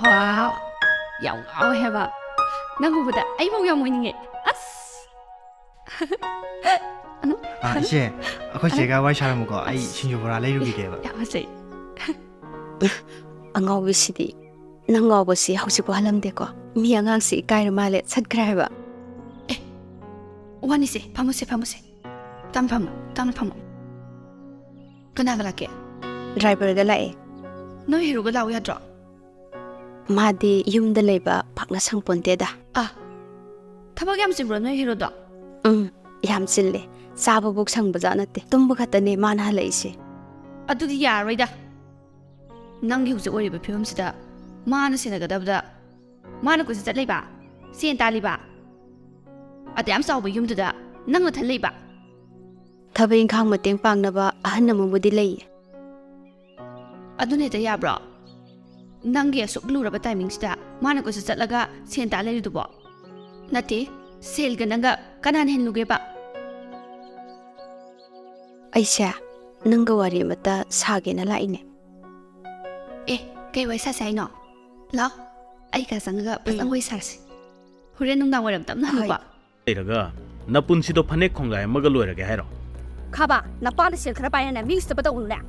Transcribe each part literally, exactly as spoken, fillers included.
ꯋꯥꯎ, ꯌꯥꯝ ꯉꯥꯎꯋꯦ ꯍꯥꯏꯕ꯫ ꯅꯪ ꯎꯕꯗ ꯑꯩꯐꯥꯎ ꯌꯥꯝ ꯑꯣꯏꯅꯤꯡꯉꯦ꯫ ꯑꯁ! ꯑꯥ, ꯏꯆꯦ, ꯑꯩꯈꯣꯏ ꯆꯦꯒ ꯋꯥꯔꯤ ꯁꯥꯔꯝꯃꯨꯀꯣ, ꯑꯩ ꯁꯤꯡꯖꯨ ꯕꯣꯔꯥ ꯂꯩꯔꯨꯈꯤꯒꯦꯕ꯫ ꯌꯥꯝ ꯐꯖꯩ꯫ ꯑꯉꯥꯎꯕꯤꯁꯤꯗꯤ꯫ ꯅꯪ ꯉꯥꯎꯕꯁꯤ ꯍꯧꯖꯤꯛꯐꯥꯎ ꯍꯜꯂꯝꯗꯦꯀꯣ? ꯃꯤ ꯑꯉꯥꯡꯁꯤ ꯏꯀꯥꯏꯔ ꯃꯥꯜꯂꯦ, ꯆꯠꯈ꯭ꯔꯦ ꯍꯥꯏꯕ꯫ ꯑꯦ, ꯋꯥꯅꯤꯁꯦ, ꯐꯝꯃꯨꯁꯦ, ꯐꯝꯃꯨꯁꯦ꯫ ꯇꯞꯅ ꯐꯝꯃꯨ, ꯇꯞꯅ ꯐꯝꯃꯨ꯫ ꯀꯅꯥꯒ ꯂꯥꯛꯀꯦ? ꯗ꯭ꯔꯥꯏꯚꯔꯒ ꯂꯥꯛꯑꯦ꯫ ꯅꯣꯏ ꯍꯦꯔꯣꯒ ꯂꯥꯛꯎ ꯌꯥꯗ꯭ꯔꯣ? ꯃꯥꯗꯤ ꯌꯨꯝꯗ ꯂꯩꯕ ꯄꯥꯛꯅ ꯁꯪꯄꯣꯟꯇꯦꯗ꯫ ꯑꯥ, ꯊꯕꯛ ꯌꯥꯝ ꯆꯤꯟꯕ꯭ꯔꯣ ꯅꯣꯏ ꯍꯦꯔꯣꯗꯣ? ꯎꯝ, ꯌꯥꯝ ꯆꯤꯜꯂꯦ꯫ ꯆꯥꯕꯕꯨꯛ ꯁꯪꯕꯖꯥꯠ ꯅꯠꯇꯦ꯫ ꯇꯨꯝꯕ ꯈꯛꯇꯅꯦ ꯃꯥꯅ ꯍꯜꯂꯛꯏꯁꯦ꯫ ꯑꯗꯨꯗꯤ ꯌꯥꯔꯔꯣꯏꯗ꯫ ꯅꯪꯒꯤ ꯍꯧꯖꯤꯛ ꯑꯣꯏꯔꯤꯕ ꯐꯤꯕꯝꯁꯤꯗ ꯃꯥꯅ ꯁꯦꯟꯅꯒꯗꯕꯗ ꯃꯥꯅ ꯀꯣꯏꯆꯠ ꯆꯠ ꯂꯩꯕ, ꯁꯦꯟ ꯇꯥꯜꯂꯤꯕ, ꯑꯗ ꯌꯥꯝ ꯆꯥꯎꯕ ꯌꯨꯝꯗꯨꯗ ꯅꯪ ꯅꯊꯟ ꯂꯩꯕ꯫ ꯊꯕꯛ ꯏꯪꯈꯥꯡ ꯃꯇꯦꯡ ꯄꯥꯡꯅꯕ ꯑꯍꯟ ꯑꯃꯕꯨꯗꯤ ꯂꯩꯌꯦ꯫ ꯑꯗꯨꯅ ꯍꯦꯛꯇ ꯌꯥꯕ꯭ꯔꯣ? ꯅꯪꯒꯤ ꯑꯁꯨꯛ ꯂꯨꯔꯕ ꯇꯥꯏꯃꯤꯡꯁꯤꯗ ꯃꯥꯅ ꯀꯣꯏꯆꯠ ꯆꯠꯂꯒ ꯁꯦꯟ ꯇꯥꯜ ꯂꯩꯔꯤꯗꯨꯕꯣ? ꯅꯠꯇꯦ, ꯁꯦꯜꯒ ꯅꯪꯒ ꯀꯅꯥꯅ ꯍꯦꯟꯂꯨꯒꯦꯕ? ꯑꯩꯁꯦ ꯅꯪꯒ ꯋꯥꯔꯤ ꯑꯃꯇ ꯁꯥꯒꯦꯅ ꯂꯥꯛꯏꯅꯦ꯫ ꯑꯦ, ꯀꯩ ꯋꯥꯔꯤ ꯁꯥꯁꯦ ꯍꯥꯏꯅꯣ? ꯂꯥꯎ, ꯑꯩ ꯀꯥ ꯆꯪꯉꯒ ꯐꯖꯅ ꯎꯝ꯫ ꯋꯥꯔꯤ ꯁꯥꯔꯁꯤ꯫ ꯍꯣꯔꯦꯟ ꯅꯨꯡꯗꯥꯡ ꯋꯥꯏꯔꯝ ꯇꯞꯅ ꯍꯣꯏ꯫ ꯍꯜꯂꯨꯀꯣ꯫ ꯂꯩꯔꯒ ꯅꯄꯨꯟꯁꯤꯗꯣ ꯐꯅꯦꯛ ꯈꯣꯡꯒꯥꯏ ꯑꯃꯒ ꯂꯣꯏꯔꯒꯦ ꯍꯥꯏꯔꯣ? ꯈꯥꯕ, ꯅꯄꯥꯅ ꯁꯦꯜ ꯈꯔ ꯄꯥꯏꯅꯅꯦ ꯃꯤ ꯎꯁꯤꯠꯇꯕ ꯇꯧꯒꯅꯨꯅꯦ꯫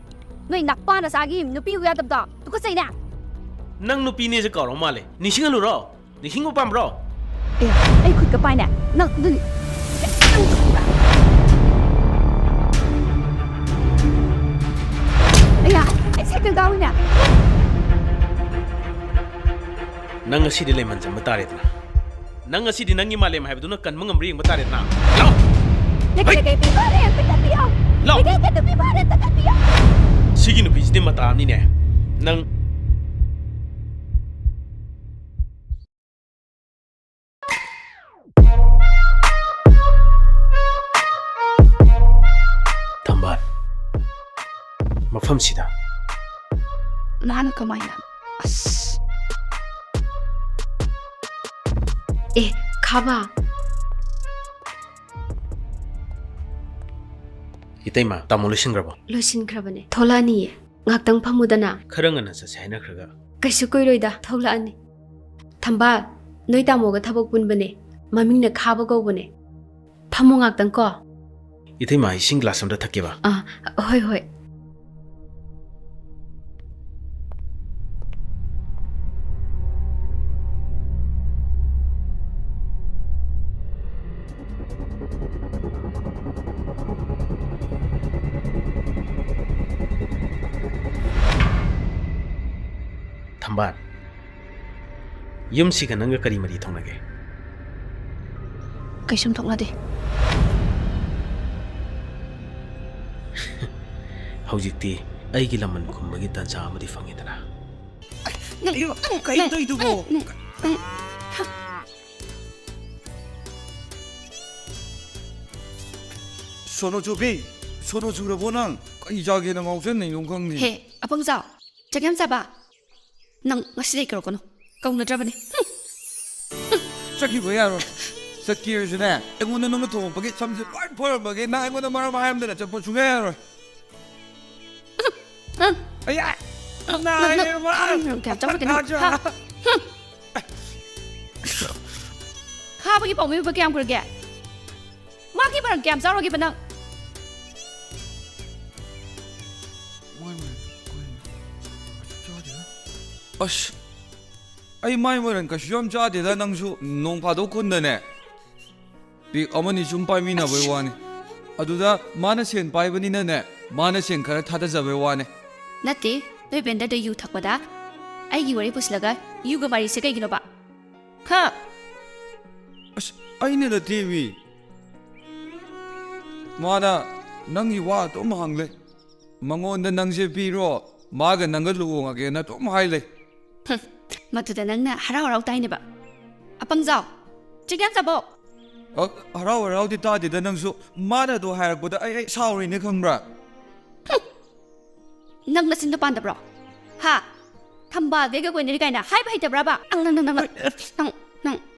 ꯅꯣꯏ ꯅꯄꯥ ꯅꯆꯥꯒꯤ ꯃꯤꯅꯨꯄꯤ ꯎ ꯌꯥꯗꯕꯗꯣ ꯇꯨꯀꯠꯆꯩꯅꯦ꯫ ꯅꯪ ꯅꯨꯄꯤꯅꯦꯁꯦ ꯀꯥꯎꯔ ꯃꯥꯜꯂꯦ꯫ ꯅꯤꯡꯁꯤꯡꯍꯜꯂꯨꯔꯣ? ꯅꯤꯡꯁꯤꯡꯕ ꯄꯥꯝꯕ꯭ꯔꯣ? ꯑꯦ, ꯑꯩ ꯈꯨꯠꯀ ꯄꯥꯏꯅꯦ꯫ ꯅꯪ, ꯅꯪ, ꯅꯪ ꯑꯌꯥ, ꯑꯩ ꯁꯥꯏꯀꯜ ꯀꯥꯎꯏꯅꯦ꯫ ꯅꯪ ꯉꯁꯤꯗꯤ ꯂꯩꯃꯟ ꯆꯝꯕ ꯇꯥꯔꯦꯗꯅ꯫ ꯅꯪ ꯉꯁꯤꯗꯤ ꯅꯪꯒꯤ ꯃꯥꯂꯦꯝ ꯍꯥꯏꯕꯗꯨꯅ ꯀꯟꯕ ꯉꯝꯕ꯭ꯔꯥ ꯌꯦꯡꯕ ꯇꯥꯔꯦꯗꯅ꯫ ꯂꯥꯎ! ꯂꯩꯀꯥꯏ ꯍꯩ! ꯂꯩꯀꯥꯏ ꯄꯤꯕꯥꯔꯦ ꯑꯝꯇ ꯀꯟꯕꯤꯌꯣ! ꯂꯥꯎ! ꯂꯩꯀꯥꯏ ꯂꯩꯀꯥꯏꯗ ꯄꯤꯕꯥꯔꯦ ꯑꯝꯇ ꯀꯟꯕꯤꯌꯣ! ꯁꯤꯒꯤ ꯅꯨꯄꯤꯁꯤꯗꯤ ꯃꯇꯥ ꯑꯃꯅꯤꯅꯦ꯫ ꯅꯪ ꯊꯝꯕꯥꯜ, ꯃꯐꯝꯁꯤꯗ꯫ ꯃꯥꯅ ꯀꯃꯥꯏꯅ? ꯑꯁ꯫ ꯑꯦ, ꯈꯥꯕ꯫ ꯏꯇꯩꯃ, ꯇꯥꯃꯣ ꯂꯣꯏꯁꯤꯟꯈ꯭ꯔꯕꯣ? ꯂꯣꯏꯁꯤꯟꯈ꯭ꯔꯕꯅꯦ꯫ ꯊꯣꯛꯂꯛꯑꯅꯤꯌꯦ꯫ ꯉꯥꯛꯇꯪ ꯐꯝꯃꯨꯗꯅ꯫ ꯈꯔ ꯉꯟꯅ ꯆꯠꯁꯦ ꯍꯥꯏꯅꯈ꯭ꯔꯒ ꯀꯩꯁꯨ ꯀꯨꯏꯔꯣꯏꯗ, ꯊꯣꯛꯂꯛꯑꯅꯤ꯫ ꯊꯝꯕꯥꯜ, ꯅꯣꯏ ꯇꯥꯃꯣꯒ ꯊꯕꯛ ꯄꯨꯟꯕꯅꯦ꯫ ꯃꯃꯤꯡꯅ ꯈꯥꯕ ꯀꯧꯕꯅꯦ꯫ ꯐꯝꯃꯣ ꯉꯥꯛꯇꯪ ꯀꯣ꯫ ꯏꯇꯩꯃ, ꯏꯁꯤꯡ ꯒ꯭ꯂꯥꯁ ꯑꯝꯇ ꯊꯛꯀꯦꯕ꯫ ꯑꯥ, ꯍꯣꯏ, ꯍꯣꯏ꯫ ꯊꯝꯕꯥꯜ, ꯌꯨꯝꯁꯤꯒ ꯅꯪꯒ ꯀꯔꯤ ꯃꯔꯤ ꯊꯣꯛꯅꯒꯦ? ꯀꯩꯁꯨꯝ ꯊꯣꯛꯅꯗꯦ꯫ ꯍꯧꯖꯤꯛꯇꯤ ꯑꯩꯒꯤ ꯂꯃꯟ ꯈꯨꯝꯕꯒꯤ ꯇꯥꯟꯖꯥ ꯑꯃꯗꯤ ꯐꯪꯉꯦꯗꯅ꯫ ꯀꯩꯅꯣ? ꯀꯩꯅꯣ ꯇꯧꯔꯤꯗꯨꯕꯣ? ꯁꯣꯅꯣ ꯆꯨꯕꯤ, ꯁꯣꯅꯣ ꯆꯨꯔꯕꯣ ꯅꯪ? ꯀꯩ ꯆꯥꯒꯦꯅ ꯉꯥꯎꯁꯟꯅꯩꯅꯣ ꯈꯪꯗꯦ꯫ ꯍꯦ, ꯑꯄꯪꯖꯥꯎ, ꯆꯥꯛ ꯌꯥꯝ ꯆꯥꯕ꯫ ꯅꯪ ꯉꯁꯤꯗꯩ ꯀꯧꯔꯛꯀꯅꯨ꯫ ꯀꯧꯅꯗ꯭ꯔꯕꯅꯤ꯫ ꯍꯨꯝ꯫ ꯆꯠꯈꯤꯕ ꯌꯥꯔꯣꯏ꯫ ꯆꯠꯀꯦ ꯍꯥꯏꯔꯁꯨꯅꯦ, ꯑꯩꯉꯣꯟꯗ ꯅꯪꯅ ꯊꯣꯡꯉꯛꯄꯒꯤ ꯁꯝꯁꯦ ꯂꯣꯏ ꯐꯣꯏꯔꯝꯃꯒꯦ꯫ ꯅꯪ ꯑꯩꯉꯣꯟꯗ ꯃꯔꯝ ꯍꯥꯏꯔꯝꯗꯅ ꯆꯠꯄ ꯁꯨꯡꯌꯥ ꯌꯥꯔꯣꯏ꯫ ꯎꯝ꯫ ꯑꯌꯥ! ꯅꯪ, ꯅꯪ, ꯅꯥꯏꯌꯦꯕ! ꯅꯪ ꯀꯌꯥꯝ ꯆꯥꯎꯔꯒꯦ ꯅꯪ? ꯅꯥꯖꯥ! ꯍꯥ? ꯍꯨꯝ꯫ ꯈꯥꯕꯒꯤ ꯄꯥꯎꯃꯤ ꯑꯣꯏꯕ ꯀꯌꯥꯝ ꯀꯨꯏꯔꯒꯦ? ꯃꯥꯒꯤ ꯃꯔꯝ ꯀꯌꯥꯝ ꯆꯥꯎꯔꯒꯦꯕ ꯅꯪ? ꯃꯣꯏ, ꯃꯣꯏ, ꯀꯩꯅꯣ? ꯆꯥꯗꯦꯗ꯫ ꯑꯁ, ꯑꯩ ꯃꯥꯏ ꯃꯣꯏꯔꯥꯡ ꯀꯩꯁꯨ ꯌꯥꯝ ꯆꯥꯗꯦꯗ, ꯅꯪꯁꯨ ꯅꯣꯡ ꯐꯥꯗꯣꯛ ꯈꯨꯟꯗꯅꯦ꯫ ꯄꯤꯛ ꯑꯃꯅꯤ ꯁꯨꯝ ꯄꯥꯏꯃꯤꯟꯅꯕꯩ ꯋꯥꯅꯤ꯫ ꯑꯗꯨꯗ ꯃꯥꯅ ꯁꯦꯟ ꯄꯥꯏꯕꯅꯤꯅꯅꯦ, ꯃꯥꯅ ꯁꯦꯟ ꯈꯔ ꯊꯥꯗꯖꯕꯩ ꯋꯥꯅꯤ꯫ ꯅꯠꯇꯦ, ꯅꯣꯏ ꯕꯦꯟꯗꯔꯗ ꯌꯨ ꯊꯛꯄꯗ ꯑꯩꯒꯤ ꯋꯥꯔꯤ ꯄꯨꯁꯤꯜꯂꯒ ꯌꯨꯒ ꯃꯥꯔꯤꯁꯦ ꯀꯩꯒꯤꯅꯣꯕ? ꯍꯥ? ꯑꯁ, ꯑꯩꯅ ꯅꯠꯇꯦꯃꯤ꯫ ꯃꯥꯅ ꯅꯪꯒꯤ ꯋꯥ ꯑꯗꯨꯝ ꯍꯪ ꯂꯩ꯫ ꯃꯉꯣꯟꯗ ꯅꯪꯁꯦ ꯄꯤꯔꯣ, ꯃꯥꯒ ꯅꯪꯒ ꯂꯨꯍꯣꯡꯉꯒꯦꯅ ꯑꯗꯨꯝ ꯍꯥꯏ ꯂꯩ꯫ ꯍꯨꯝ, ꯃꯗꯨꯗ ꯅꯪꯅ ꯍꯔꯥꯎ ꯍꯔꯥꯎ ꯇꯥꯏꯅꯦꯕ꯫ ꯑꯄꯪꯖꯥꯎ, ꯆꯤꯛ ꯌꯥꯝ ꯆꯥꯕꯣ꯫ ꯑ, ꯍꯔꯥꯎ ꯍꯔꯥꯎꯗꯤ ꯇꯥꯗꯦꯗ ꯅꯪꯁꯨ꯫ ꯃꯥꯅ ꯑꯗꯨ ꯍꯥꯏꯔꯛꯄꯗ ꯑꯩ, ꯑꯩ ꯁꯥꯎꯔꯤꯅꯦ ꯈꯪꯕ꯭ꯔꯥ? ꯍꯨꯝ, ꯅꯪ ꯅꯆꯤꯟꯗꯣ ꯄꯥꯟꯗꯕ꯭ꯔꯣ? ꯍꯥ? ꯊꯝꯕꯥꯜꯒꯩꯒ ꯀꯣꯏꯅꯔꯤ ꯀꯥꯏꯅ ꯍꯥꯏꯕ ꯍꯩꯇꯕ꯭ꯔꯕ? ꯅꯪ, ꯅꯪ, ꯅꯪ, ꯅꯪ, ꯅꯪ, ꯅꯪ꯫